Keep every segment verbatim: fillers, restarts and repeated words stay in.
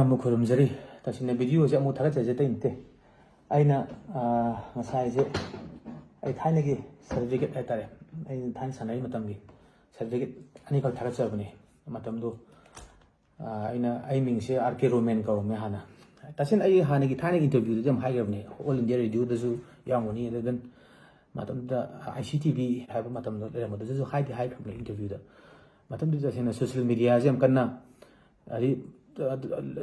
ꯑꯃꯨꯛ ꯈꯨꯔꯨꯝꯖꯔꯤ꯫ ꯇꯁꯦꯡꯅ video ꯑꯁꯦ ꯑꯃꯨꯛ ꯊꯥꯒꯠꯆꯔꯤꯁꯦ ꯑꯇꯩ ꯅꯠꯇꯦ꯫ ꯑꯩꯅ, ꯑꯥ, ꯉꯁꯥꯏꯁꯦ ꯑꯩ ꯊꯥꯏꯅꯒꯤ certificate ꯍꯥꯏꯇꯥꯔꯦ, ꯑꯩꯅ ꯊꯥꯏꯅ ꯁꯥꯟꯅꯔꯤ ꯃꯇꯝꯒꯤ certificate ꯑꯅꯤꯈꯛ ꯊꯥꯒꯠꯆꯕꯅꯦ꯫ ꯃꯇꯝꯗꯨ, ꯑꯥ, ꯑꯩꯅ, ꯑꯩ ꯃꯤꯡꯁꯦ R K Roman ꯀꯧꯔꯝꯃꯦ ꯍꯥꯟꯅ꯫ ꯇꯁꯦꯡꯅ ꯑꯩ ꯍꯥꯟꯅꯒꯤ ꯊꯥꯏꯅꯒꯤ interview ꯗꯗꯤ ꯌꯥꯝ ꯍꯥꯏꯈ꯭ꯔꯕꯅꯦ, All India Radio ꯗꯁꯨ ꯌꯥꯎꯔꯝꯒꯅꯤ, ꯑꯗꯨ then ꯃꯇꯝꯗꯨꯗ ICTV ꯍꯥꯏꯕ ꯃꯇꯝꯗꯣ ꯂꯩꯔꯝꯕꯗꯨꯗꯁꯨ ꯍꯥꯏꯗꯤ ꯍꯥꯏꯈ꯭ꯔꯕꯅꯦ interview ꯗ꯫ ꯃꯇꯝꯗꯨꯗ ꯇꯁꯦꯡꯅ social media ꯁꯦ ꯌꯥꯝ ꯀꯟꯅ, ꯍꯥꯏꯗꯤ,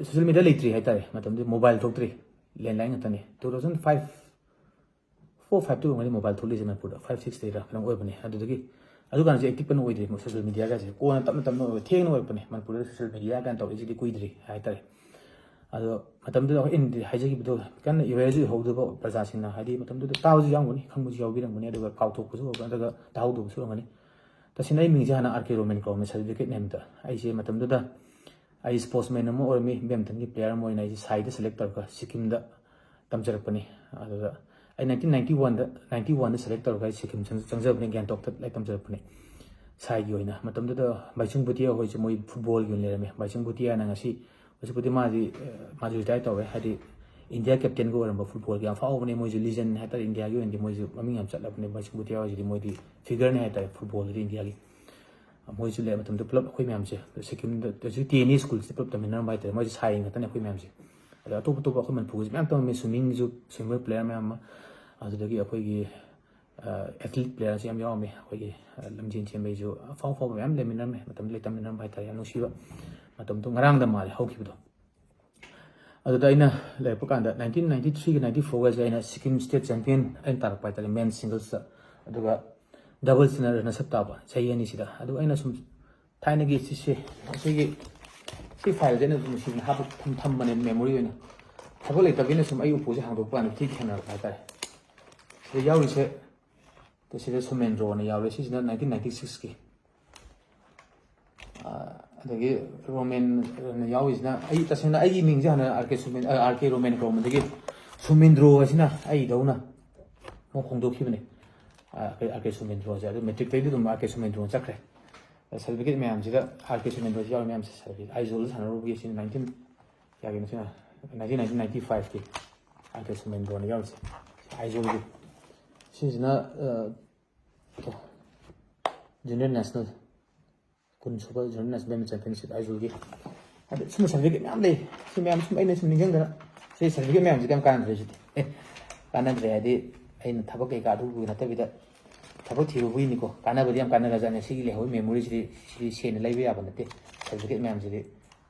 social media ꯂꯩꯇ꯭ꯔꯤ ꯍꯥꯏꯇꯥꯔꯦ꯫ ꯃꯇꯝꯗꯨꯗ mobile ꯊꯣꯛꯇ꯭ꯔꯤ, landline ꯉꯥꯛꯇꯅꯤ꯫ Two thousand five, four five ꯇ ꯑꯣꯏꯔꯝꯒꯅꯤ mobile ꯊꯣꯛꯂꯤꯁꯦ ꯃꯅꯤꯄꯨꯔꯗ, five six ꯇꯩꯔ ꯀꯩꯅꯣꯝ ꯑꯣꯏꯕꯅꯦ꯫ ꯑꯗꯨꯗꯒꯤ ꯑꯗꯨꯀꯥꯟꯗꯁꯨ active ꯀꯟꯅ ꯑꯣꯏꯗ꯭ꯔꯤ social media ꯒꯥꯁꯦ꯫ ꯀꯣꯟꯅ ꯇꯞꯅ ꯇꯞꯅ ꯑꯣꯏꯕ, ꯊꯦꯡꯅ ꯑꯣꯏꯔꯛꯄꯅꯦ ꯃꯅꯤꯄꯨꯔꯗ social media ꯀꯥꯏꯅ ꯇꯧꯔꯛꯏꯁꯤꯗꯤ, ꯀꯨꯏꯗ꯭ꯔꯤ ꯍꯥꯏꯇꯥꯔꯦ꯫ ꯑꯗꯣ ꯃꯇꯝꯗꯨꯗ ꯑꯩꯈꯣꯏ ꯏꯟꯗꯤ-, ꯍꯥꯏꯖꯈꯤꯕꯗꯣ ꯀꯟꯅ awareness ꯑꯣꯏꯍꯧꯗꯕ ꯄ꯭ꯔꯖꯥꯁꯤꯡꯅ, ꯍꯥꯏꯗꯤ ꯃꯇꯝꯗꯨꯗ ꯇꯥꯕꯁꯨ ꯌꯥꯎꯔꯝꯒꯅꯤ, ꯈꯪꯕꯁꯨ ꯌꯥꯎꯕꯤꯔꯝꯒꯅꯤ, ꯑꯗꯨꯒ ꯀꯥꯎꯊꯣꯛꯄꯁꯨ ꯑꯣꯏꯔꯝꯒꯅꯤ, ꯅꯠꯇ꯭ꯔꯒ ꯇꯥꯍꯧꯗꯕꯁꯨ ꯑꯣꯏꯔꯝꯒꯅꯤ꯫ ꯇꯁꯦꯡꯅ ꯑꯩ ꯃꯤꯡꯁꯦ ꯍꯥꯟꯅ R K Roman ꯀꯧꯔꯝꯃꯦ certificate ꯅꯦꯝꯇ꯫ ꯑꯩꯁꯦ ꯃꯇꯝꯗꯨꯗ ꯑꯩ sportsman ꯑꯃ ꯑꯣꯏꯔꯝꯃꯤ, badminton ꯒꯤ player ꯑꯃ ꯑꯣꯏꯅ ꯑꯩꯁꯦ ꯁꯥꯏꯗ select ꯇꯧꯔꯒ ꯁꯤꯛꯀꯤꯝꯗ ꯇꯝꯖꯔꯛꯄꯅꯤ꯫ ꯑꯗꯨꯗ ꯑꯩ nineteen ninety one ꯗ, ninety one ꯗ select ꯇꯧꯔꯒ ꯑꯩ ꯁꯤꯛꯀꯤꯝ ꯆꯪ-, ꯆꯪꯖꯕꯅꯤ, ꯒꯦꯡꯇꯣꯛꯇ ꯂꯥꯏꯔꯤꯛ ꯇꯝꯖꯔꯛꯄꯅꯤ ꯁꯥꯏꯒꯤ ꯑꯣꯏꯅ꯫ ꯃꯇꯝꯗꯨꯗ ꯕꯥꯏꯆꯨꯡ ꯚꯨꯇꯤꯌꯥ ꯍꯣꯏꯁꯦ ꯃꯣꯏ football ꯒꯤ ꯑꯣꯏꯅ ꯂꯩꯔꯝꯃꯤ꯫ ꯕꯥꯏꯆꯨꯡ ꯚꯨꯇꯤꯌꯥꯅ ꯉꯁꯤ, ꯍꯧꯖꯤꯛꯄꯨꯗꯤ ꯃꯥꯗꯤ, ꯑ, ꯃꯥꯁꯨ retire ꯇꯧꯔꯦ, ꯍꯥꯏꯗꯤ India captain ꯒ ꯑꯣꯏꯔꯝꯕ football ꯒꯤ ꯌꯥꯝ ꯐꯥꯎꯕꯅꯦ꯫ ꯃꯣꯏꯁꯨ legend ꯍꯥꯏꯇꯥꯔꯦ, India ꯒꯤ ꯑꯣꯏꯅꯗꯤ ꯃꯣꯏꯁꯨ ꯃꯃꯤꯡ ꯌꯥꯝ ꯆꯠꯂꯕꯅꯦ꯫ ꯕꯥꯏꯆꯨꯡ ꯚꯨꯇꯤꯌꯥ ꯍꯣꯏꯁꯤꯗꯤ ꯃꯣꯏꯗꯤ figure ꯅꯦ ꯍꯥꯏꯇꯥꯔꯦ football ꯗꯗꯤ India ꯒꯤ꯫ ꯃꯣꯏꯁꯨ ꯂꯩ ꯃꯇꯝꯗ ꯄꯨꯂꯞ ꯑꯩꯈꯣꯏ ꯃꯌꯥꯝꯁꯦ ꯁꯤꯛꯀꯤꯝꯗ ꯍꯧꯖꯤꯛ T N A school ꯁꯤꯗ ꯄꯨꯂꯞ ꯇꯝꯃꯤꯟꯅꯔꯝꯕ ꯍꯥꯏꯇꯥꯔꯦ꯫ ꯃꯣꯏꯁꯦ ꯁꯥꯏ ꯉꯥꯛꯇꯅꯦ ꯑꯩꯈꯣꯏ ꯃꯌꯥꯝꯁꯦ꯫ ꯑꯗ ꯑꯇꯣꯞ ꯑꯇꯣꯞꯄ ꯑꯩꯈꯣꯏ ꯃꯅꯤꯄꯨꯔꯒꯤꯁꯨ ꯃꯌꯥꯝ ꯇꯝꯃꯝꯃꯤ, swimming ꯁꯨ swimmer player ꯃꯌꯥꯝ ꯑꯃ, ꯑꯗꯨꯗꯒꯤ ꯑꯩꯈꯣꯏꯒꯤ, ꯑ, athlete player ꯁꯨ ꯌꯥꯝ ꯌꯥꯎꯔꯝꯃꯤ꯫ ꯑꯩꯈꯣꯏꯒꯤ, ꯑ, ꯂꯝꯖꯦꯟ ꯆꯦꯟꯕꯩꯁꯨ ꯑꯐꯥꯎ ꯑꯐꯥꯎꯕ ꯃꯌꯥꯝ ꯂꯩꯃꯤꯟꯅꯔꯝꯃꯦ꯫ ꯃꯇꯝꯗꯨꯗ ꯂꯩ ꯇꯝꯃꯤꯟꯅꯔꯝꯕ ꯍꯥꯏꯇꯥꯔꯦ꯫ ꯌꯥꯝ ꯅꯨꯡꯁꯤꯕ ꯃꯇꯝꯗꯣ, ꯉꯔꯥꯡꯗ ꯃꯥꯜꯂꯦ ꯍꯧꯈꯤꯕꯗꯣ꯫ ꯑꯗꯨꯗ ꯑꯩꯅ ꯂꯩꯔꯛꯄ ꯀꯥꯟꯗ nineteen ninety three ꯒ ninety four ꯒꯁꯦ ꯑꯩꯅ ꯁꯤꯛꯀꯤꯝ state champion ꯑꯩꯅ ꯇꯥꯔꯛꯄ ꯍꯥꯏꯇꯥꯔꯦ, men's singles ꯇ꯫ ꯑꯗꯨꯒ doubles ꯅ runners up ꯇꯥꯕ ꯆꯍꯤ ꯑꯅꯤꯁꯤꯗ꯫ ꯑꯗꯨ ꯑꯩꯅ ꯁꯨꯝ ꯊꯥꯏꯅꯒꯤ ꯁꯤꯁꯦ, ꯑꯩꯈꯣꯏꯒꯤ ꯁꯤ file ꯁꯦ ꯑꯩꯅ ꯑꯗꯨꯝ ꯅꯨꯡꯁꯤꯅ ꯍꯥꯞꯄ ꯊꯝ-, ꯊꯝꯕꯅꯦ memory ꯑꯣꯏꯅ꯫ ꯊꯕꯛ ꯂꯩꯇꯕꯅꯤꯅ ꯁꯨꯝ ꯑꯩ ꯎꯄꯨꯁꯦ ꯍꯥꯡꯗꯣꯛꯄ ꯀꯥꯟꯗ ꯊꯤ ꯊꯦꯡꯅꯔꯛꯄ ꯍꯥꯏꯇꯥꯔꯦ꯫ ꯁꯤꯗ ꯌꯥꯎꯔꯤꯁꯦ, ꯁꯤꯗ ꯁꯣꯃꯦꯟꯗ꯭ꯔꯣꯅ ꯌꯥꯎꯔꯦ꯫ ꯁꯤꯁꯤꯅ nineteen ninety six ꯀꯤ꯫ ꯑꯥ, ꯑꯗꯒꯤ ꯔꯣꯃꯦꯟ ꯌꯥꯎꯔꯤꯁꯤꯅ, ꯑꯩ ꯇꯁꯦꯡꯅ ꯑꯩꯒꯤ ꯃꯤꯡꯁꯦ ꯍꯥꯟꯅ R K ꯁꯣꯃꯦꯟ, ꯑꯥ, R K ꯔꯣꯃꯦꯟ ꯀꯧꯔꯝꯕꯗꯒꯤ ꯁꯣꯃꯦꯟꯗ꯭ꯔꯣ ꯑꯁꯤꯅ ꯑꯩꯗꯧꯅ ꯑꯃꯨꯛ ꯍꯣꯡꯗꯣꯛꯈꯤꯕꯅꯦ꯫ ꯑꯥ, ꯑꯩꯈꯣꯏ R K ꯁꯣꯃꯦꯟꯗ꯭ꯔꯣꯁꯦ꯫ ꯑꯗꯨ matric ꯇꯩꯗꯤ ꯑꯗꯨꯝ R K ꯁꯣꯃꯦꯟꯗ꯭ꯔꯣ ꯆꯠꯈ꯭ꯔꯦ꯫ Certificate ꯃꯌꯥꯝꯁꯤꯗ R K ꯁꯣꯃꯦꯟꯗ꯭ꯔꯣꯁꯤ ꯌꯥꯎꯔꯤ ꯃꯌꯥꯝꯁꯦ꯫ Certificate ꯑꯥꯏꯖꯣꯜꯗ ꯁꯥꯟꯅꯔꯨꯕꯒꯤ ꯁꯤꯅ nineteen ꯀꯌꯥꯒꯤꯅꯣ ꯁꯤꯅ? Nineteen nineteen ninety five ꯀꯤ ꯑꯥꯔ ꯀꯦ ꯁꯣꯃꯦꯟꯗ꯭ꯔꯣꯅ ꯌꯥꯎꯔꯤꯁꯦ꯫ ꯑꯥꯏꯖꯣꯜꯒꯤ꯫ ꯁꯤꯁꯤꯅ ꯖꯨꯅꯤꯌꯔ ꯅꯦꯁꯅꯦꯜ ꯀꯨꯟ ꯁꯨꯕ ꯖꯨꯅꯤꯌꯔ ꯅꯦꯁꯅꯦꯜ ꯕꯦꯗꯃꯤꯟꯇꯟ ꯆꯦꯝꯄꯤꯌꯟꯁꯤꯞ ꯑꯥꯏꯖꯣꯜꯒꯤ꯫ ꯑꯗ ꯁꯨꯝꯕ ꯁꯥꯔꯇꯤꯐꯤꯀꯦꯠ ꯃꯌꯥꯝ ꯂꯩ꯫ ꯁꯤ ꯃꯌꯥꯝ ꯁꯨꯝ ꯑꯩꯅ ꯁꯨꯝ ꯅꯤꯡꯁꯤꯡꯗꯅ, ꯁꯤ ꯁꯥꯔꯇꯤꯐꯤꯀꯦꯠ ꯃꯌꯥꯝꯁꯤꯗꯤ ꯌꯥꯝ ꯀꯥꯟꯅꯗ꯭ꯔꯦ ꯁꯤꯗꯤ꯫ ꯑꯦ, ꯀꯥꯟꯅꯗ꯭ꯔꯦ ꯍꯥꯏꯗꯤ ꯑꯩꯅ ꯊꯕꯛ ꯀꯩꯀꯥ ꯑꯗꯨꯒꯤ ꯅꯠꯇꯕꯤꯗ ꯊꯕꯛ ꯊꯤꯔꯨꯕꯒꯤꯅꯤꯀꯣ꯫ ꯀꯥꯟꯅꯕꯗꯤ ꯌꯥꯝ ꯀꯥꯟꯅꯔꯖꯥꯠꯅꯤ꯫ ꯁꯤꯒꯤ ꯂꯩꯍꯧꯕ ꯃꯦꯃꯣꯔꯤꯁꯤꯗꯤ ꯁꯤꯗꯤ ꯁꯦꯟꯅ ꯂꯩꯕ ꯌꯥꯕ ꯅꯠꯇꯦ꯫ ꯁꯥꯔꯇꯤꯐꯤꯀꯦꯠ ꯃꯌꯥꯝꯁꯤꯗꯤ,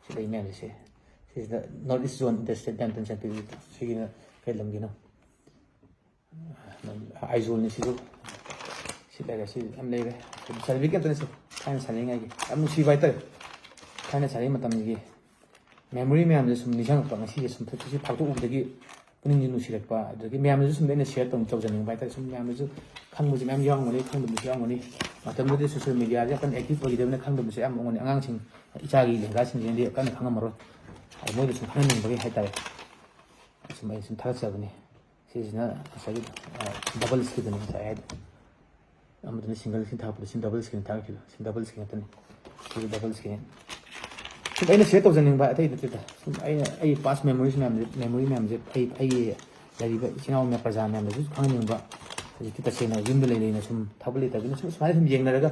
ꯁꯤ ꯂꯩ ꯃꯌꯥꯝꯁꯦ, ꯁꯦ, ꯁꯤꯁꯤꯗ North East Zone Interstate Badminton Championship ꯁꯤꯒꯤꯅ ꯀꯩ ꯂꯝꯒꯤꯅꯣ? ꯑꯥꯏꯖꯣꯜꯅꯤ ꯁꯤꯁꯨ꯫ ꯁꯤ ꯂꯩꯔꯦ, ꯁꯤ ꯌꯥꯝ ꯂꯩꯔꯦ꯫ ꯁꯥꯔꯇꯤꯐꯤꯀꯦꯠ ꯉꯥꯛꯇꯅꯤ ꯁꯤ꯫ ꯊꯥꯏꯅ ꯁꯥꯟꯅꯔꯤꯉꯩꯒꯤ ꯌꯥꯝ ꯅꯨꯡꯁꯤꯕ ꯍꯥꯏꯇꯥꯔꯦ꯫ ꯊꯥꯏꯅ ꯁꯥꯟꯅꯔꯤ ꯃꯇꯝꯒꯤ ꯃꯦꯃꯣꯔꯤ ꯃꯌꯥꯝꯁꯦ ꯁꯨꯝ ꯅꯤꯡꯁꯤꯡꯉꯛꯄ, ꯉꯁꯤꯁꯦ ꯁꯨꯝ ꯁꯤ ꯐꯥꯛꯇꯣꯛꯎꯕꯗꯒꯤ ꯄꯨꯛꯅꯤꯡꯁꯦ ꯅꯨꯡꯁꯤꯔꯛꯄ꯫ ꯑꯗꯨꯗꯒꯤ ꯃꯌꯥꯝꯗꯁꯨ ꯁꯨꯝ ꯑꯩꯅ ꯁꯤꯌꯔ ꯇꯧ ꯇꯧꯖꯅꯤꯡꯕ ꯍꯥꯏꯇꯥꯔꯦ꯫ ꯁꯨꯝ ꯃꯌꯥꯝꯗꯁꯨ ꯈꯪꯕꯁꯦ ꯃꯌꯥꯝ ꯌꯥꯎꯔꯝꯒꯅꯤ, ꯈꯪꯗꯕꯁꯨ ꯌꯥꯎꯔꯝꯒꯅꯤ꯫ ꯃꯇꯝꯗꯨꯗꯤ ꯁꯣꯁꯤꯌꯦꯜ ꯃꯦꯗꯤꯌꯥꯁꯦ ꯌꯥꯝ ꯀꯟꯅ ꯑꯦꯛꯇꯤꯚ ꯑꯣꯏꯈꯤꯗꯕꯅꯤꯅ ꯈꯪꯗꯕꯁꯨ ꯌꯥꯝ ꯑꯣꯏꯔꯝꯒꯅꯤ꯫ ꯑꯉꯥꯡꯁꯤꯡ, ꯏꯆꯥꯒꯤ ꯂꯦꯡꯒꯥꯁꯤꯡꯁꯤꯅꯗꯤ ꯀꯟꯅ ꯈꯪꯉꯝꯃꯔꯣꯏ꯫ ꯑꯗꯨ ꯃꯣꯏꯗ ꯁꯨꯝ ꯈꯪꯍꯟꯅꯤꯡꯕꯒꯤ ꯍꯥꯏꯇꯥꯔꯦ꯫ ꯁꯨꯝ ꯑꯩ ꯁꯨꯝ ꯊꯥꯒꯠꯆꯕꯅꯤ꯫ ꯁꯤꯁꯤꯅ ꯉꯁꯥꯏꯒꯤ ꯗꯕꯜꯁꯀꯤꯗꯨꯅꯤ ꯉꯁꯥꯏ ꯍꯥꯏꯗꯣ꯫ ꯑꯃꯗꯨꯅ ꯁꯤꯡꯒꯜ ꯁꯤ ꯊꯥꯔꯛꯄꯗꯣ, ꯁꯤ ꯗꯕꯜꯁꯀꯤꯅꯤ ꯊꯥꯔꯛꯈꯤꯗꯣ꯫ ꯁꯤ ꯗꯕꯜꯁꯀꯤ ꯉꯥꯛꯇꯅꯤ꯫ ꯁꯤ ꯗꯕꯜꯁꯀꯤꯅꯤ꯫ ꯁꯨꯝ ꯑꯩꯅ ꯁꯤꯌꯔ ꯇꯧꯖꯅꯤꯡꯕ ꯑꯇꯩ ꯅꯠꯇꯦꯗ꯫ ꯁꯨꯝ ꯑꯩꯅ ꯑꯩ ꯄꯥꯁ ꯃꯦꯃꯣꯔꯤꯁ ꯃꯌꯥꯝꯁꯦ, ꯃꯦꯃꯣꯔꯤ ꯃꯌꯥꯝꯁꯦ ꯑꯩ, ꯑꯩꯒꯤ ꯂꯩꯔꯤꯕ ꯏꯆꯤꯟ ꯏꯅꯥꯎ ꯃꯌꯥꯝ, ꯄ꯭ꯔꯖꯥ ꯃꯌꯥꯝꯗꯁꯨ ꯈꯪꯍꯟꯅꯤꯡꯕ꯫ ꯍꯧꯖꯤꯛꯇꯤ ꯇꯁꯦꯡꯅ ꯌꯨꯝꯗ ꯂꯩ ꯂꯩꯅ ꯁꯨꯝ ꯊꯕꯛ ꯂꯩꯇꯕꯅꯤꯅ ꯁꯨꯝ ꯁꯨꯃꯥꯏꯅ ꯁꯨꯝ ꯌꯦꯡꯅꯔꯒ,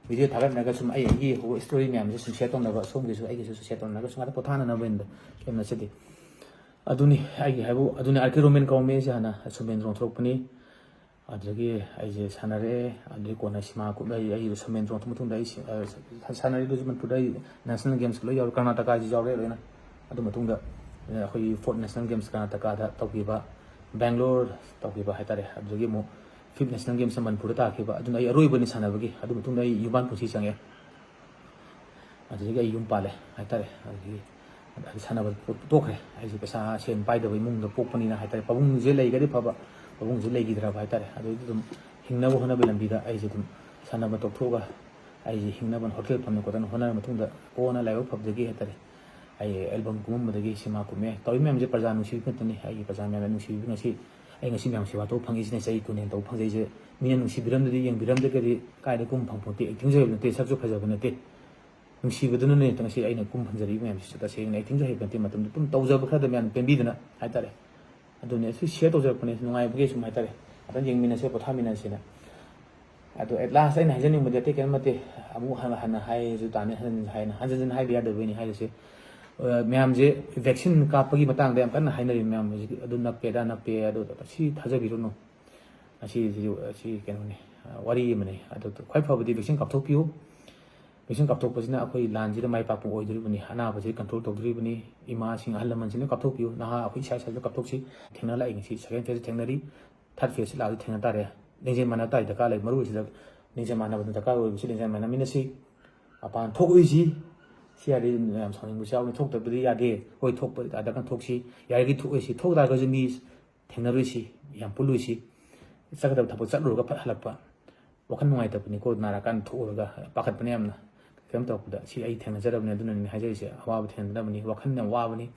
ꯚꯤꯗꯤꯑꯣ ꯊꯥꯒꯠꯅꯔꯒ ꯁꯨꯝ ꯑꯩ ꯑꯩꯒꯤ ꯍꯧꯕ ꯁ꯭ꯇꯣꯔꯤ ꯃꯌꯥꯝꯁꯦ ꯁꯨꯝ ꯁꯤꯌꯔ ꯇꯧꯅꯕ, ꯁꯣꯝꯒꯤꯁꯨ ꯑꯩꯒꯤꯁꯨ ꯁꯤꯌꯔ ꯇꯧꯅꯔꯒ ꯁꯨꯝ ꯉꯥꯛꯇ ꯄꯣꯊꯥꯅꯅꯕ ꯑꯣꯏꯅ ꯀꯩꯝ ꯅꯠꯆꯗꯦ꯫ ꯑꯗꯨꯅꯤ ꯑꯩꯒꯤ ꯍꯥꯏꯕꯨ, ꯑꯗꯨꯅꯤ ꯑꯥꯔ ꯀꯦ ꯔꯣꯃꯦꯟ ꯀꯧꯔꯝꯃꯤ꯫ ꯑꯩꯁꯦ ꯍꯥꯟꯅ ꯁꯣꯃꯦꯟꯗ꯭ꯔꯣꯡ ꯊꯣꯛꯂꯛꯄꯅꯤ꯫ ꯑꯗꯨꯗꯒꯤ ꯑꯩꯁꯦ ꯁꯥꯟꯅꯔꯛꯑꯦ꯫ ꯑꯗꯨꯗꯒꯤ ꯀꯣꯟꯅ ꯁꯤꯃꯥ ꯀꯨꯝ-, ꯑꯩ, ꯑꯩ ꯁꯣꯃꯦꯟꯗ꯭ꯔꯣꯡ ꯊꯣꯛꯂꯛꯄ ꯃꯇꯨꯡꯗ ꯑꯩ ꯁꯤ-, ꯑ, ꯁꯥꯟꯅꯔꯤꯗꯨꯁꯨ ꯃꯅꯤꯄꯨꯔꯗ ꯑꯩ ꯅꯦꯁꯅꯦꯜ ꯒꯦꯝꯁ ꯂꯣꯏ ꯌꯥꯎꯔꯦ, ꯀꯔꯅꯥꯇꯀꯥꯁꯤ ꯌꯥꯎꯔꯦ ꯂꯣꯏꯅ꯫ ꯑꯗꯨ ꯃꯇꯨꯡꯗ, ꯑ, ꯑꯩꯈꯣꯏꯒꯤ ꯐꯣꯔꯠ ꯅꯦꯁꯅꯦꯜ ꯒꯦꯝꯁ ꯀꯔꯅꯥꯇꯀꯥꯗ ꯇꯧꯈꯤꯕ, ꯕꯦꯡꯒ꯭ꯂꯣꯔ ꯇꯧꯈꯤꯕ ꯍꯥꯏꯇꯥꯔꯦ꯫ ꯑꯗꯨꯗꯒꯤ ꯑꯃꯨꯛ ꯐꯤꯐ ꯅꯦꯁꯅꯦꯜ ꯒꯦꯝꯁꯇ ꯃꯅꯤꯄꯨꯔꯗ ꯇꯥꯈꯤꯕ, ꯑꯗꯨꯅ ꯑꯩ ꯑꯔꯣꯏꯕꯅꯤ ꯁꯥꯟꯅꯕꯒꯤ꯫ ꯑꯗꯨ ꯃꯇꯨꯡꯗ ꯑꯩ ꯌꯨꯝꯕꯥꯟ ꯄꯨꯟꯁꯤ ꯆꯪꯉꯛꯑꯦ꯫ ꯑꯗꯨꯗꯒꯤ ꯑꯩ ꯌꯨꯝ ꯄꯥꯜꯂꯦ ꯍꯥꯏꯇꯥꯔꯦ꯫ ꯑꯗꯨꯗꯒꯤ ꯁꯥꯟꯅꯕ ꯇꯣꯛꯈ꯭ꯔꯦ꯫ ꯑꯩꯁꯦ ꯄꯩꯁꯥ ꯁꯦꯟ ꯄꯥꯏꯗꯕ ꯏꯃꯨꯡꯗ ꯄꯣꯛꯄꯅꯤꯅ ꯍꯥꯏꯇꯥꯔꯦ꯫ ꯄꯥꯕꯨꯡꯁꯦ ꯂꯩꯔꯒꯗꯤ ꯐꯕ, ꯄꯥꯕꯨꯡꯁꯦ ꯂꯩꯈꯤꯗ꯭ꯔꯕ ꯍꯥꯏꯇꯥꯔꯦ꯫ ꯑꯗꯨꯗꯒꯤ ꯑꯗꯨꯝ ꯍꯤꯡꯅꯕ ꯍꯣꯠꯅꯕꯒꯤ ꯂꯝꯕꯤꯗ ꯑꯩꯁꯦ ꯑꯗꯨꯝ ꯁꯥꯟꯅꯕ ꯇꯣꯛꯊꯣꯛꯑꯒ ꯑꯩꯁꯦ ꯍꯤꯡꯅꯕ ꯍꯣꯇꯦꯜ ꯐꯝꯗꯅ ꯈꯣꯠꯇꯅ ꯍꯣꯠꯅꯔ ꯃꯇꯨꯡꯗ ꯀꯣꯟꯅ ꯂꯥꯏꯕꯛ ꯐꯕꯗꯒꯤ ꯍꯥꯏꯇꯥꯔꯦ, ꯑꯩ ꯑꯦꯜꯕꯝ ꯀꯨꯝꯃꯝꯕꯗꯒꯤ ꯁꯤꯃꯥ ꯀꯨꯝꯃꯦ꯫ ꯇꯧꯔꯤ ꯃꯌꯥꯝꯁꯦ ꯄ꯭ꯔꯖꯥ ꯅꯨꯡꯁꯤꯕꯒꯤ ꯉꯥꯛꯇꯅꯤ꯫ ꯑꯩꯒꯤ ꯄ꯭ꯔꯖꯥ ꯃꯌꯥꯝꯅ ꯅꯨꯡꯁꯤꯕꯤꯕ ꯉꯁꯤ ꯑꯩ ꯉꯁꯤ ꯃꯌꯥꯝꯁꯦ ꯋꯥꯊꯣꯛ ꯐꯪꯉꯤꯁꯤꯅꯦ꯫ ꯆꯍꯤ ꯀꯨꯟ ꯍꯦꯟ ꯇꯧꯕ ꯐꯪꯖꯩꯁꯦ꯫ ꯃꯤꯅ ꯅꯨꯡꯁꯤꯕꯤꯔꯝꯗ꯭ꯔꯗꯤ, ꯌꯦꯡꯕꯤꯔꯝꯗ꯭ꯔꯒꯗꯤ ꯀꯥꯏꯗ ꯀꯨꯝ ꯐꯪꯄꯣꯟꯇꯦ꯫ ꯑꯦꯛꯇꯤꯡꯁꯨ ꯍꯩꯕ ꯅꯠꯇꯦ, ꯁꯛꯁꯨ ꯐꯖꯕ ꯅꯠꯇꯦ꯫ ꯅꯨꯡꯁꯤꯕꯗꯨꯅꯅꯦ ꯉꯁꯤ ꯑꯩꯅ ꯀꯨꯝ ꯐꯟꯖꯔꯤꯕ ꯃꯌꯥꯝꯁꯤꯁꯨ꯫ ꯇꯁꯦꯡꯅ acting ꯁꯨ ꯍꯩꯕ ꯅꯠꯇꯦ, ꯃꯇꯝꯗꯨ ꯑꯗꯨꯝ ꯇꯧꯖꯕ ꯈꯔꯗ ꯃꯌꯥꯝ ꯄꯦꯟꯕꯤꯗꯅ ꯍꯥꯏꯇꯥꯔꯦ꯫ ꯑꯗꯨꯅꯦ ꯁꯤ share ꯇꯧꯖꯔꯛꯄꯅꯦ, ꯅꯨꯡꯉꯥꯏꯕꯒꯤ ꯁꯨꯝ ꯍꯥꯏꯇꯥꯔꯦ꯫ ꯑꯗꯨꯝ ꯌꯦꯡꯃꯤꯟꯅꯁꯦ, ꯄꯣꯊꯥꯃꯤꯟꯅꯁꯦꯅ꯫ ꯑꯗꯣ at last ꯑꯩꯅ ꯍꯥꯏꯖꯅꯤꯡꯕꯗꯤ ꯑꯇꯩ ꯀꯔꯤꯝ ꯅꯠꯇꯦ꯫ ꯑꯃꯨꯛ ꯍꯟꯅ ꯍꯟꯅ ꯍꯥꯏꯔꯁꯨ ꯇꯥꯅꯤ, ꯍꯟꯖꯤꯟ ꯍꯟꯖꯤꯟ ꯍꯥꯏꯅ, ꯍꯟꯖꯤꯟ ꯍꯟꯖꯤꯟ ꯍꯥꯏꯕ ꯌꯥꯗꯕꯩꯅꯤ ꯍꯥꯏꯔꯤꯁꯦ꯫ ꯑ, ꯃꯌꯥꯝꯁꯦ vaccine ꯀꯥꯞꯄꯒꯤ ꯃꯇꯥꯡꯗ ꯌꯥꯝ ꯀꯟꯅ ꯍꯥꯏꯅꯔꯤ ꯃꯌꯥꯝ ꯍꯧꯖꯤꯛ꯫ ꯑꯗꯨ ꯅꯞꯄꯦ, ꯑꯗꯥ ꯅꯞꯄꯦ, ꯑꯗꯨ ꯁꯤ ꯊꯥꯖꯕꯤꯔꯨꯅꯨ꯫ ꯑꯁꯤ, ꯑꯁꯤ ꯀꯩꯅꯣꯅꯤ, ꯑ, ꯋꯥꯔꯤ ꯑꯃꯅꯤ꯫ ꯑꯗꯨ ꯈ꯭ꯋꯥꯏ ꯐꯕꯗꯤ vaccine ꯀꯥꯞꯊꯣꯛꯄꯤꯌꯨ꯫ Vaccine ꯀꯥꯞꯊꯣꯛꯄꯁꯤꯅ ꯑꯩꯈꯣꯏ ꯂꯥꯟꯁꯤꯗ ꯃꯥꯏ ꯄꯥꯛꯄ ꯑꯣꯏꯗꯣꯔꯤꯕꯅꯤ, ꯑꯅꯥꯕꯁꯤ control ꯇꯧꯗꯣꯔꯤꯕꯅꯤ꯫ ꯏꯃꯥꯁꯤꯡ, ꯑꯍꯜ ꯂꯃꯟꯁꯤꯡꯅ ꯀꯥꯞꯊꯣꯛꯄꯤꯌꯨ꯫ ꯅꯍꯥ ꯑꯩꯈꯣꯏ ꯏꯁꯥ ꯏꯁꯥꯁꯨ ꯀꯥꯞꯊꯣꯛꯁꯤ꯫ ꯊꯦꯡꯅ ꯂꯥꯛꯏ, ꯉꯁꯤ second phase ꯊꯦꯡꯅꯔꯤ, third phase ꯂꯥꯛꯑꯗꯤ ꯊꯦꯡꯅ ꯇꯥꯔꯦ꯫ ꯂꯤꯡꯖꯦꯜ ꯃꯥꯟꯅꯕ ꯇꯥꯏ ꯗꯔꯀꯥꯔ ꯂꯩ꯫ ꯃꯔꯨꯑꯣꯏꯁꯤꯗ ꯂꯤꯡꯖꯦꯜ ꯃꯥꯟꯅꯕꯗ ꯗꯔꯀꯥꯔ ꯑꯣꯏꯕꯁꯤ ꯂꯤꯡꯖꯦꯜ ꯃꯥꯟꯅꯃꯤꯟꯅꯁꯤ꯫ ꯃꯄꯥꯟ ꯊꯣꯛꯑꯣꯏꯁꯤ꯫ ꯁꯤ ꯌꯥꯔꯗꯤ ꯌꯥꯝ ꯁꯥꯎꯅꯤꯡꯕꯁꯨ ꯌꯥꯎꯅꯤ, ꯊꯣꯛꯇꯕꯗꯤ ꯌꯥꯗꯦ꯫ ꯍꯣꯏ, ꯊꯣꯛꯄ ꯑꯗ ꯀꯟꯅ ꯊꯣꯛꯁꯤ꯫ ꯌꯥꯔꯤꯈꯩ ꯊꯣꯛꯑꯣꯏꯁꯤ꯫ ꯊꯣꯛ ꯇꯥꯔꯒꯁꯨ ꯃꯤ ꯊꯦꯡꯅꯔꯣꯏꯁꯤ, ꯌꯥꯝ ꯄꯨꯜꯂꯣꯏꯁꯤ꯫ ꯆꯠꯀꯗꯕ ꯊꯕꯛ ꯆꯠꯂꯨꯔꯒ ꯐꯠ ꯍꯜꯂꯛꯄ꯫ ꯋꯥꯈꯜ ꯅꯨꯡꯉꯥꯏꯇꯕꯅꯤꯀꯣ, ꯅꯥꯔꯀꯥꯟꯗ ꯊꯣꯛꯎꯔꯒ ꯄꯥꯈꯠꯄꯅꯦ ꯌꯥꯝꯅ꯫ ꯀꯩꯅꯣ ꯇꯧꯔꯛꯄꯗ ꯁꯤ ꯑꯩ ꯊꯦꯡꯅꯖꯔꯕꯅꯤ, ꯑꯗꯨꯅꯅꯤ ꯍꯥꯏꯖꯔꯤꯁꯦ꯫ ꯑꯋꯥꯕ ꯊꯦꯡꯅꯗꯕꯅꯤ, ꯋꯥꯈꯜ ꯌꯥꯝ ꯋꯥꯕꯅꯤ꯫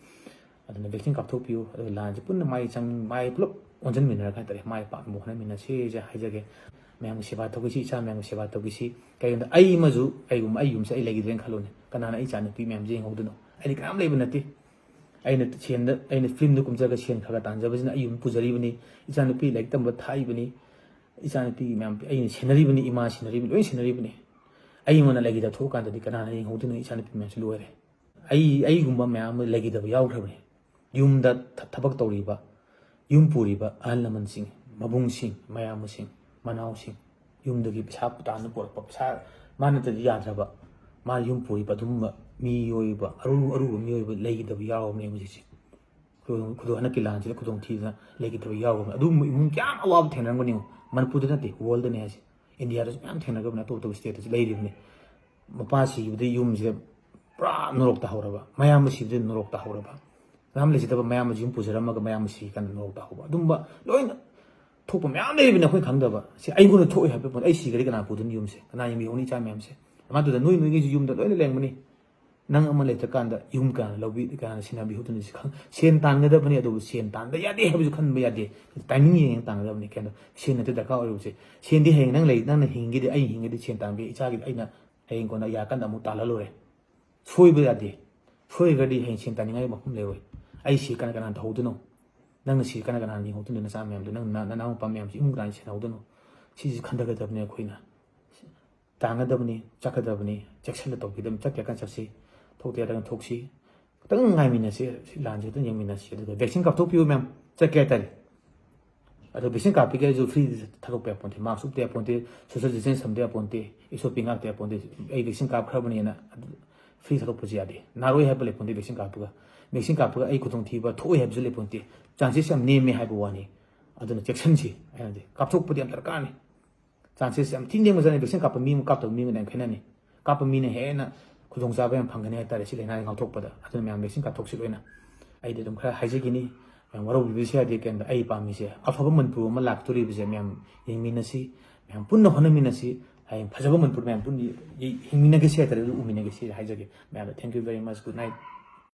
ꯑꯗꯨꯅ vaccine ꯀꯥꯞꯊꯣꯛꯄꯤꯌꯨ, ꯑꯗꯨꯒ ꯂꯥꯟꯁꯦ ꯄꯨꯟꯅ ꯃꯥꯏ ꯆꯪ-, ꯃꯥꯏ ꯄꯨꯂꯞ ꯑꯣꯟꯁꯤꯟꯃꯤꯟꯅꯔꯒ ꯍꯥꯏꯇꯥꯔꯦ, ꯃꯥꯏ ꯄꯥꯛꯅꯕ ꯍꯣꯠꯅꯃꯤꯟꯅꯁꯦꯁꯦ ꯍꯥꯏꯖꯒꯦ꯫ ꯃꯌꯥꯝꯒꯤ ꯁꯦꯕꯥ ꯇꯧꯈꯤꯁꯤ, ꯏꯆꯥ ꯃꯌꯥꯝꯒꯤ ꯁꯦꯕꯥ ꯇꯧꯈꯤꯁꯤ꯫ ꯀꯩꯒꯤꯅꯣꯗ ꯑꯩ ꯑꯃꯁꯨ, ꯑꯩꯒꯨꯝꯕ ꯑꯩ ꯌꯨꯝꯁꯦ ꯑꯩ ꯂꯩꯈꯤꯗ꯭ꯔꯦꯅ ꯈꯜꯂꯣꯅꯦ, ꯀꯅꯥꯅ ꯑꯩ ꯏꯆꯥ ꯅꯨꯄꯤ ꯃꯌꯥꯝꯁꯦ ꯌꯦꯡꯍꯧꯗꯣꯏꯅꯣ? ꯑꯩꯗꯤ ꯀꯅꯥꯝ ꯂꯩꯕ ꯅꯠꯇꯦ꯫ ꯑꯩꯅ ꯁꯦꯟꯗ, ꯑꯩꯅ film ꯗ ꯀꯨꯝꯖꯔꯒ ꯁꯦꯟ ꯈꯔ ꯈꯔ ꯇꯥꯟꯖꯕꯁꯤꯅ ꯑꯩ ꯌꯨꯝ ꯄꯨꯖꯔꯤꯕꯅꯤ, ꯏꯆꯥ ꯅꯨꯄꯤ ꯂꯥꯏꯔꯤꯛ ꯇꯝꯕ ꯊꯥꯛꯏꯕꯅꯤ, ꯏꯆꯥ ꯅꯨꯄꯤ ꯃꯌꯥꯝ ꯑꯩꯅ ꯁꯦꯟꯅꯔꯤꯕꯅꯤ, ꯏꯃꯥ ꯁꯦꯟꯅꯔꯤꯕꯅꯤ, ꯂꯣꯏ ꯁꯦꯟꯅꯔꯤꯕꯅꯤ꯫ ꯑꯩꯉꯣꯟꯗ ꯂꯩꯈꯤꯗ ꯊꯣꯛꯑꯀꯥꯟꯗꯗꯤ ꯀꯅꯥꯅ ꯌꯦꯡꯍꯧꯗꯣꯏꯅꯣ? ꯏꯆꯥ ꯅꯨꯄꯤ ꯃꯌꯥꯝꯁꯤ ꯂꯣꯏꯔꯦ꯫ ꯑꯩ, ꯑꯩꯒꯨꯝꯕ ꯃꯌꯥꯝ ꯑꯃ ꯂꯩꯈꯤꯗꯕ ꯌꯥꯎꯈ꯭ꯔꯕꯅꯤ꯫ ꯌꯨꯝꯗ ꯊ-, ꯊꯕꯛ ꯇꯧꯔꯤꯕ, ꯌꯨꯝ ꯄꯨꯔꯤꯕ ꯑꯍꯜ ꯂꯃꯟꯁꯤꯡ, ꯃꯕꯨꯡꯁꯤꯡ, ꯃꯌꯥꯝꯕꯁꯤꯡ, ꯃꯅꯥꯎꯁꯤꯡ, ꯌꯨꯝꯗꯒꯤ ꯄꯩꯁꯥ ꯇꯥꯟꯅ ꯄꯨꯔꯛꯄ, ꯄꯩꯁꯥ ꯃꯥ ꯅꯠꯇꯗꯤ ꯌꯥꯗ꯭ꯔꯕ, ꯃꯥ ꯌꯨꯝ ꯄꯨꯔꯤꯕ ꯑꯗꯨꯒꯨꯝꯕ ꯃꯤꯑꯣꯏꯕ, ꯑꯔꯨ-, ꯑꯔꯨꯕ ꯃꯤꯑꯣꯏꯕ ꯂꯩꯈꯤꯗꯕ ꯌꯥꯎꯔꯕꯅꯦ ꯍꯧꯖꯤꯛꯁꯦ꯫ ꯈꯨꯗꯣꯡ-, ꯈꯨꯗꯣꯡ-, ꯍꯟꯗꯛꯀꯤ ꯂꯥꯟꯁꯤꯗ ꯈꯨꯗꯣꯡꯊꯤꯗꯅ ꯂꯩꯈꯤꯗꯕ ꯌꯥꯎꯔꯕꯅꯦ꯫ ꯑꯗꯨꯒꯨꯝꯕ ꯏꯃꯨꯡ ꯀꯌꯥꯝ ꯑꯋꯥꯕ ꯊꯦꯡꯅꯔꯝꯒꯅꯤ ꯌꯦꯡꯉꯨ꯫ ꯃꯅꯤꯄꯨꯔꯗ ꯅꯠꯇꯦ, world ꯗꯅꯦ ꯍꯥꯏꯁꯦ꯫ ꯏꯟꯗꯤꯌꯥꯗꯁꯨ ꯃꯌꯥꯝ ꯊꯦꯡꯅꯈ꯭ꯔꯕꯅꯦ, ꯑꯇꯣꯞ ꯑꯇꯣꯞꯄ state ꯇꯁꯨ ꯂꯩꯔꯤꯕꯅꯤ꯫ ꯃꯄꯥ ꯁꯤꯈꯤꯕꯗ ꯌꯨꯝꯁꯤꯗ ꯄꯨꯔꯥ ꯅꯣꯔꯣꯛ ꯇꯥꯍꯧꯔꯕ, ꯃꯌꯥꯝꯕ ꯁꯤꯕꯗ ꯅꯣꯔꯣꯛ ꯇꯥꯍꯧꯔꯕ, ꯀꯅꯥꯝ ꯂꯩꯖꯗꯕ ꯃꯌꯥꯝꯕꯁꯤ ꯌꯨꯝ ꯄꯨꯖꯔꯝꯃꯒ ꯃꯌꯥꯝꯕ ꯁꯤꯈꯤ ꯀꯥꯟꯗ ꯅꯣꯔꯣꯛ ꯇꯥꯍꯧꯕ, ꯑꯗꯨꯝꯕ ꯂꯣꯏꯅ ꯊꯣꯛꯄ ꯃꯌꯥꯝ ꯂꯩꯔꯤꯕꯅꯤ ꯑꯩꯈꯣꯏꯅ ꯈꯪꯗꯕ꯫ ꯁꯤ ꯑꯩꯉꯣꯟꯗ ꯊꯣꯛꯑꯣꯏ ꯍꯥꯏꯕ ꯄꯣꯠ, ꯑꯩ ꯁꯤꯈ꯭ꯔꯗꯤ ꯀꯅꯥ ꯄꯨꯗꯣꯏꯅꯣ ꯌꯨꯝꯁꯦ? ꯀꯅꯥ ꯌꯦꯡꯕꯤꯍꯧꯅꯤ ꯏꯆꯥ ꯃꯌꯥꯝꯁꯦ? ꯑꯗꯨꯃꯥꯏꯅ ꯇꯧꯗꯅ ꯅꯣꯏ ꯅꯣꯏꯒꯤꯁꯨ ꯌꯨꯝꯗ ꯂꯣꯏꯅ ꯂꯩꯔꯝꯒꯅꯤ꯫ ꯅꯪ ꯑꯃ ꯂꯩꯇ꯭ꯔꯀꯥꯟꯗ ꯌꯨꯝ ꯀꯅꯥꯅ ꯂꯧꯕꯤ-, ꯀꯅꯥꯅ ꯁꯦꯟꯅꯕꯤꯍꯧꯗꯣꯏꯅꯣ? ꯁꯤ ꯈꯪ-, ꯁꯦꯟ ꯇꯥꯟꯒꯗꯕꯅꯤ, ꯑꯗꯨꯕꯨ ꯁꯦꯟ ꯇꯥꯟꯕ ꯌꯥꯗꯦ ꯍꯥꯏꯕꯁꯨ ꯈꯟꯕ ꯌꯥꯗꯦ꯫ Timing ꯌꯦꯡꯉꯒ ꯇꯥꯟꯒꯗꯕꯅꯤ꯫ ꯀꯩꯅꯣ, ꯁꯦꯟ ꯅꯠꯇꯦ ꯗꯔꯀꯥꯔ ꯑꯣꯏꯔꯤꯕꯁꯦ꯫ ꯁꯦꯟꯗꯤ ꯍꯌꯦꯡ ꯅꯪ ꯂꯩ, ꯅꯪꯅ ꯍꯤꯡꯒꯦꯗꯤ, ꯑꯩ ꯍꯤꯡꯒꯦꯗꯤ ꯁꯦꯟ ꯇꯥꯟꯕ ꯌꯥꯏ꯫ ꯏꯆꯥꯒꯤꯗꯤ ꯑꯩꯅ ꯍꯌꯦꯡ ꯀꯣꯟꯅ ꯌꯥꯔꯀꯥꯟꯗ ꯑꯃꯨꯛ ꯇꯥꯜꯂ ꯂꯣꯏꯔꯦ꯫ ꯁꯣꯏꯕ ꯌꯥꯗꯦ꯫ ꯁꯣꯏꯈ꯭ꯔꯗꯤ ꯍꯌꯦꯡ ꯁꯦꯟ ꯇꯥꯅꯤꯡꯉꯥꯏ ꯃꯐꯝ ꯂꯩꯔꯣꯏ꯫ ꯑꯩ ꯁꯤ ꯀꯅꯥ ꯀꯅꯥꯅ ꯇꯧꯍꯧꯗꯣꯏꯅꯣ? ꯅꯪꯅ ꯁꯤ ꯀꯅꯥ ꯀꯅꯥꯅ ꯌꯦꯡꯍꯧꯗꯣꯏꯅꯣ? ꯅꯆꯥ ꯃꯌꯥꯝꯗꯣ, ꯅꯪ ꯅ- ꯅꯅꯥꯎ ꯅꯨꯄꯥ ꯃꯌꯥꯝꯁꯤ ꯏꯃꯨꯡ ꯀꯅꯥꯅ ꯁꯦꯟꯅꯍꯧꯗꯣꯏꯅꯣ? ꯁꯤꯁꯤ ꯈꯟꯊꯒꯗꯕꯅꯤ ꯑꯩꯈꯣꯏꯅ꯫ ꯇꯥꯡꯒꯗꯕꯅꯤ, ꯆꯠꯀꯗꯕꯅꯤ, ꯆꯦꯛꯁꯤꯟꯅ ꯇꯧꯕꯤꯗꯕꯅꯤ, ꯆꯠꯀꯦ ꯀꯥꯟ ꯆꯠꯁꯤ, ꯊꯣꯛꯇꯦ ꯍꯥꯏꯔꯒꯅ ꯊꯣꯛꯁꯤ꯫ ꯈꯤꯇꯪ ꯉꯥꯏꯃꯤꯟꯅꯁꯤ, ꯁꯤ ꯂꯥꯟꯁꯤ ꯈꯤꯇꯪ ꯌꯦꯡꯃꯤꯟꯅꯁꯤ꯫ ꯑꯗꯨꯒ vaccine ꯀꯥꯞꯊꯣꯛꯄꯤꯌꯨ ꯃꯌꯥꯝ, ꯆꯠꯀꯦ ꯍꯥꯏꯇꯥꯔꯦ꯫ ꯑꯗꯣ vaccine ꯀꯥꯞꯄꯤꯒꯦ ꯍꯥꯏꯔꯁꯨ free ꯊꯥꯗꯣꯛꯄ ꯌꯥꯄꯣꯟꯇꯦ, mask ꯎꯞꯇ ꯌꯥꯄꯣꯟꯇꯦ, social distance ꯊꯝꯗ ꯌꯥꯄꯣꯟꯇꯦ, ꯏꯁꯣꯄꯤ ꯉꯥꯛꯇ ꯌꯥꯄꯣꯟꯇꯦ꯫ ꯑꯩ vaccine ꯀꯥꯞꯈ꯭ꯔꯕꯅꯦꯅ ꯑꯗꯨ free ꯊꯥꯗꯣꯛꯄꯁꯨ ꯌꯥꯗꯦ꯫ ꯅꯥꯔꯣꯏ ꯍꯥꯏꯕ ꯂꯩꯄꯣꯟꯇꯦ vaccine ꯀꯥꯞꯄꯒ꯫ Vaccine ꯀꯥꯞꯄꯒ ꯑꯩ ꯈꯨꯗꯣꯡꯊꯤꯕ ꯊꯣꯛꯑꯣꯏ ꯍꯥꯏꯕꯁꯨ ꯂꯩꯄꯣꯟꯇꯦ꯫ Chances ꯌꯥꯝ ꯅꯦꯝꯃꯦ ꯍꯥꯏꯕ ꯋꯥꯅꯤ꯫ ꯑꯗꯨꯅ ꯆꯦꯛꯁꯤꯟꯁꯤ ꯍꯥꯏꯅꯗꯤ, ꯀꯥꯞꯊꯣꯛꯄꯗꯤ ꯌꯥꯝ ꯗꯔꯀꯥꯔꯅꯤ꯫ Chances ꯌꯥꯝ ꯊꯤꯅ ꯅꯦꯝꯕꯖꯥꯠꯅꯤ꯫ Vaccine ꯀꯥꯞꯄ ꯃꯤ ꯑꯃ ꯀꯥꯞꯇꯕ ꯃꯤ ꯑꯃꯒ ꯌꯥꯝ ꯈꯦꯠꯅꯅꯤ꯫ ꯀꯥꯞꯄ ꯃꯤꯅ ꯍꯦꯟꯅ ꯈꯨꯗꯣꯡꯆꯥꯕ ꯌꯥꯝ ꯐꯪꯒꯅꯤ ꯍꯥꯏꯇꯥꯔꯦ, ꯁꯤ ꯂꯥꯏꯅꯥꯁꯤ ꯉꯥꯛꯊꯣꯛꯄꯗ꯫ ꯑꯗꯨꯅ ꯃꯌꯥꯝ vaccine ꯀꯥꯞꯊꯣꯛꯁꯤ ꯂꯣꯏꯅ꯫ ꯑꯩꯗꯤ ꯑꯗꯨꯝ ꯈꯔ ꯍꯥꯏꯖꯈꯤꯅꯤ꯫ ꯃꯌꯥꯝ ꯋꯥꯔꯧꯕꯤꯕꯁꯨ ꯌꯥꯗꯦ ꯀꯩꯝꯇ꯫ ꯑꯩ ꯄꯥꯝꯃꯤꯁꯦ ꯑꯐꯕ ꯃꯅꯤꯄꯨꯔ ꯑꯃ ꯂꯥꯛꯇꯣꯔꯤꯕꯁꯦ ꯃꯌꯥꯝ ꯌꯦꯡꯃꯤꯟꯅꯁꯤ, ꯃꯌꯥꯝ ꯄꯨꯟꯅ ꯍꯣꯠꯅꯃꯤꯟꯅꯁꯤ꯫ ꯍꯌꯦꯡ ꯐꯖꯕ ꯃꯅꯤꯄꯨꯔ ꯃꯌꯥꯝ ꯄꯨꯟꯅ ꯍꯤꯡꯃꯤꯟꯅꯒꯦꯁꯤ ꯍꯥꯏꯇꯥꯔꯦ, ꯑꯗꯨ ꯎꯃꯤꯟꯅꯒꯦꯁꯤ ꯍꯥꯏꯖꯒꯦ ꯃꯌꯥꯝꯗ꯫ Thank you very much, good night꯫